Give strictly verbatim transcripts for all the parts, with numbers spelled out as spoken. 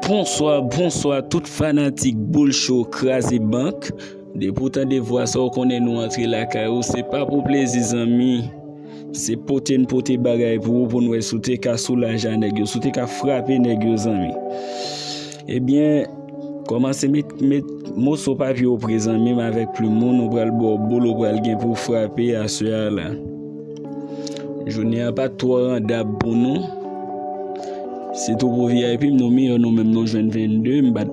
Bonswa, bonswa tout fanatik Boul Cho Kraze Bank. Depi w tande vwa sa, w konnen nou antre lakay ou. Se pa pou plezi, zanmi. Se pote n pote bagay pou ou, pou n wè si w te ka soulaje a nèg yo, si w te ka frape nèg yo, zanmi. Ebyen, kòmanse met, met moso papye w pre, zanmi m, avèk plim ou, nou pral ba w boul, ou pral gen pou w frape aswè a la. Jounen an pa t twò randab pou nou. Sitou pou V I P m, nou miyò nou menm, nou jwenn vennde, m pa t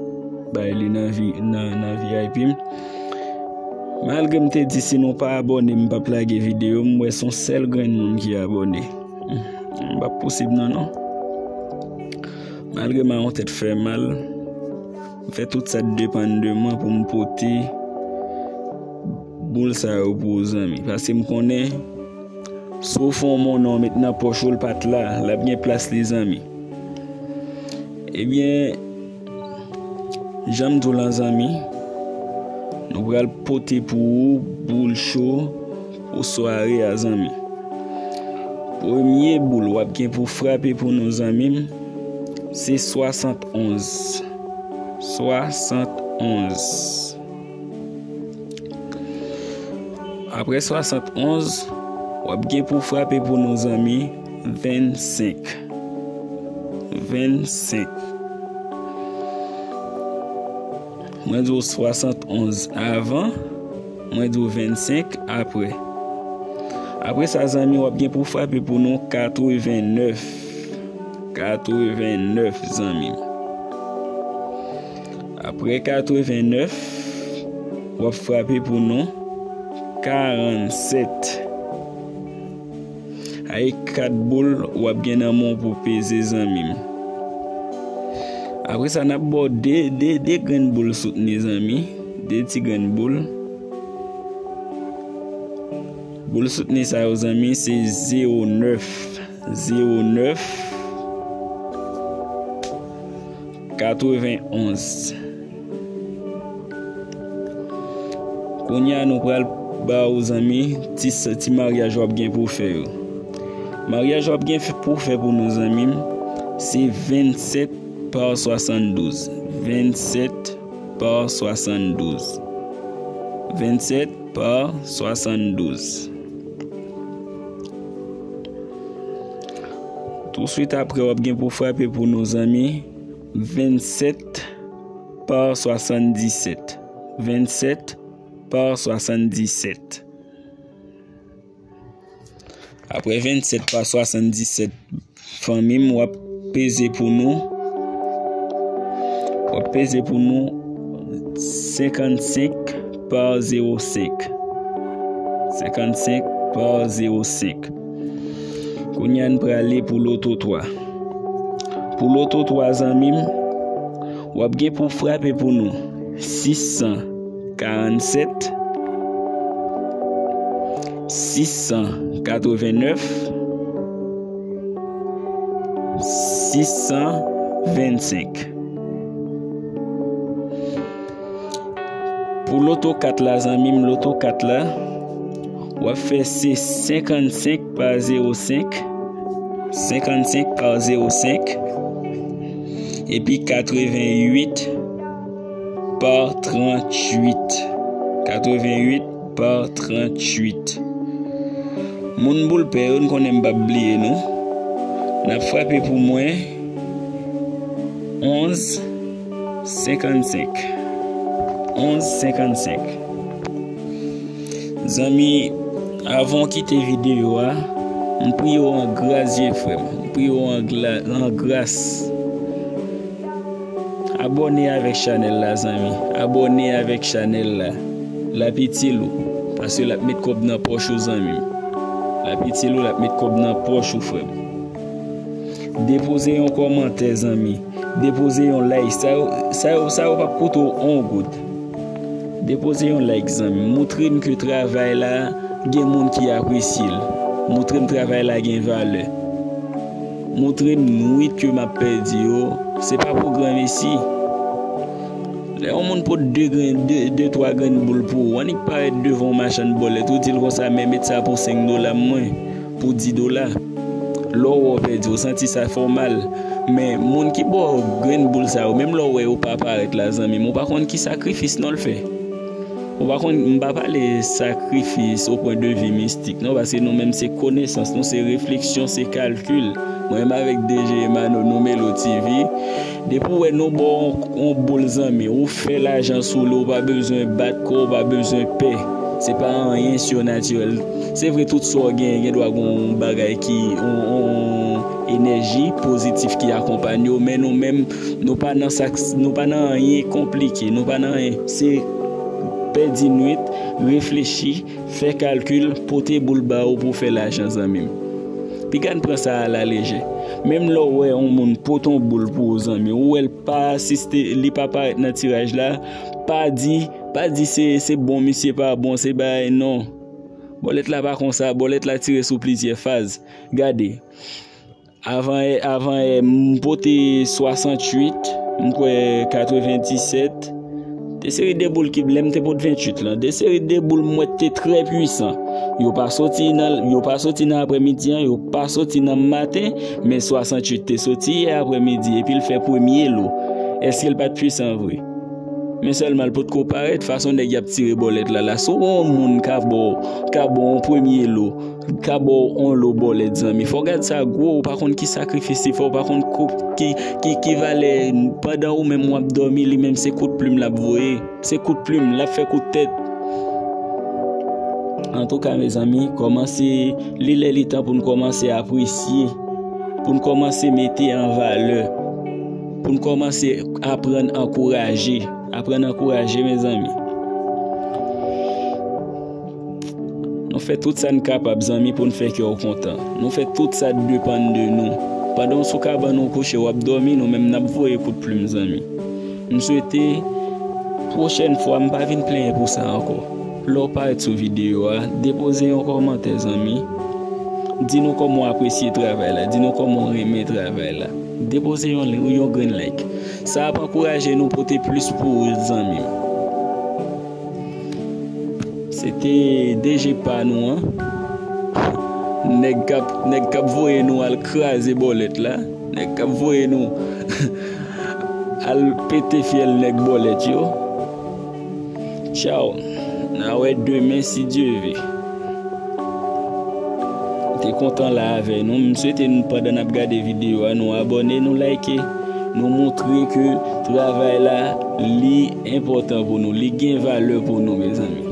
bay li nan vi-, nan, nan V I P m. Malgre m te di si nou pa abòne, m p ap lage videyo, m wè se yon sèl grenn moun ki abòne. M p ap posib non, non. Malgre m a yon tèt fè mal, m fè tout sa k depann de mwen pou m pote boul sa yo pou ou, zanmi. Paske m konnen, si w fè yon monnen w met nan pòch ou, l pa t la, l ap gen plas li, zanmi. Ebyen, jan m di w lan, zanmi, nou pral pote pou ou boul cho pou sware a, zanmi. Premye boul w ap gen pou frape pou nou, zanmi m, se swasannonz. Swasannonz. Apre swasannonz, w ap gen pou frape pou nou, zanmi, vennsenk. Vennsenk. Mwen di w swasannonz avan, mwen di w vennsenk apre. Apre sa, zanmi, w ap gen pou frape pou nou katrevennèf. Katrevennèf, zanmi m. Apre katrevennèf, w ap frape pou nou karannsèt. Ay kat boul w ap gen nan men w pou peze, zanmi m. Apre sa, n ap ba w de, de, de grenn boul soutni, zanmi. De ti grenn boul. Boul soutni sa yo, zanmi, se zewo nèf, zewo nèf, katrevennonz. Kounye a, nou pral ba ou, zanmi, ti, ti maryaj w ap gen pou fè yo. Maryaj w ap gen pou fè pou nou, zanmi m, se vennsenk pa swasanndouz. Vennsenk pa swasanndouz. Vennsenk pa swasanndouz. Touswit apre, w ap gen pou frape pou nou, zanmi, vennsenk pa swasanndisèt. Vennsenk pa swasanndisèt. Apre vennsenk pa swasanndisèt, fanmi m, w ap peze pou nou. W ap peze pou nou senkannsenk pa zewo senk. Senkannsenk pa zewo senk. Kounye a, n prale pou loto twa. Pou loto twa, zanmi m, w ap gen pou frape pou nou sis san karannsèt, sis san katrevennèf, sis san vennsenk. Pou loto kat la, zanmi m, loto kat la, w ap fè se senkannsenk pa zewo senk, senkannsenk pa zewo senk, epi katrevenwit pa tranntuit. Katrevenwit pa tranntuit. Moun boul pè yo, n konnen m p ap bliye nou. N ap frape pou mwen onz senkannsenk. Onz senkannsenk. Zanmi, avan w kite videyo a, m priye w an gras, vye frè m. M priye w an gla-, an gras. Abòne avèk chanèl la, zanmi. Abòne avèk chanèl la. L ap itil ou. Paske l ap met kòb nan pòch ou, zanmi m. L ap itil ou, l ap met kòb nan pòch ou, frè m. Depoze yon kòmantè, zanmi. Depoze yon like. Sa yo, sa yo, sa yo p ap koute w on goud. Depoze yon like, zanmi. Moutre m ke travay la gen moun ki apresye l. Moutre m travay la gen valè. Moutre m nwit ke m ap pèdi yo, se pa pou granmesi. Lè yon moun pot de grenn, de, de, twa grenn boul pou ou, annik parèt devan yon machann bòlèt, ou di l konsa, "Men, met sa pou senk dola mwen, pou dis dola." Lè w wè w pèdi, ou santi sa fè w mal. Men moun ki ba w grenn boul sa yo, menm lè w wè yo pa parèt la, zanmi m, ou pa konn ki sakrifis non l fè. Ou pa konn, m pa pale sakrifis o pwen de vi mistik non, paske nou menm se konesans, nou se refleksyon, se kalkil. Mwen menm avèk D J Emano, nou Melo T V. Depi w wè nou ba w yon, yon boul, zanmi, ou fè lajan sou li, ou pa bezwen bat kò, ou pa bezwen pè. Se pa anyen sinatirèl. Se vre, tout sa w genyen, gen dwa gen yon bagay ki, yon, yon enèji pozitif ki akonpanye w, men nou menm, nou pa nan sa, nou pa nan anyen konplike, nou pa nan anyen. Se pèdi nwit, reflechi, fè kalkil, pote boul ba ou pou w fè lajan, zanmi m. Piga n pran sa a la lejè. Menm lè w wè yon moun pote yon boul pou ou, zanmi, ou wè l pa asiste, li pa parèt nan tiraj la, pa di, pa di se, se bon, misye pa bon, se bagay, non. Bòlèt la pa konsa, bòlèt la tire sou plizyè faz. Gade, avan yè, avan yè, m pote swasanntuit, m kwè katrevenndisèt. De seri de boul ki, lè m te pot ventuit lan, de seri de boul m wè te trè pwisan. Yo pa soti nan, yo pa soti nan aprèmidi an, yo pa soti nan maten, men swasanntuit te soti yè aprèmidi, epi l fè premye lo. Èske l pa t pwisan vre? Men sèlman l potko parèt, fason nèg y ap tire bòlèt la la. Si w wè yon moun ka ba w, ka ba w yon premye lo, ka ba w yon lo bòlèt, zanmi, fò w gad sa gwo, ou pa konn ki sakrifis li fè, ou pa konn kou-, ki, ki, ki valè, pandan ou menm w ap dòmi, li menm se kout plim l ap voye. Se kout plim, l ap fè kout tèt. Antouka, mezanmi, kòmanse, li lè li tan pou n kòmanse apresye, pou n kòmanse mete an valè, pou n kòmanse aprann ankouraje. Aprann ankouraje, mezanmi. Nou fè tout sa n kapab, zanmi, pou n fè kè w kontan. Nou fè tout sa k depann de nou. Pandan w sou kabann ou kouche, w ap dòmi, nou menm n ap voye kout plim, zanmi. M swete pwochèn fwa m pa vin plenyen pou sa ankò. Lè w parèt sou videyo a, depoze yon kòmantè, zanmi. Di nou kòman w apresye travay la, di nou kòman w renmen travay la. Depoze yon, yon grenn like. Sa ap ankouraje nou pote plis pou ou, zanmi m. Se te D J pa nou an. Nèg k ap, nèg k ap voye nou al kraze bòlèt la. Nèg k ap voye nou al pete fyèl nèg bòlèt yo. Tchaw. N a wè demen si Dye ve. M te kontan la avè nou. M swete nou, pandan n ap gade videyo a, nou abòne, nou like, nou montre ke travay la, li enpòtan pou nou, li gen valè pou nou, mezanmi.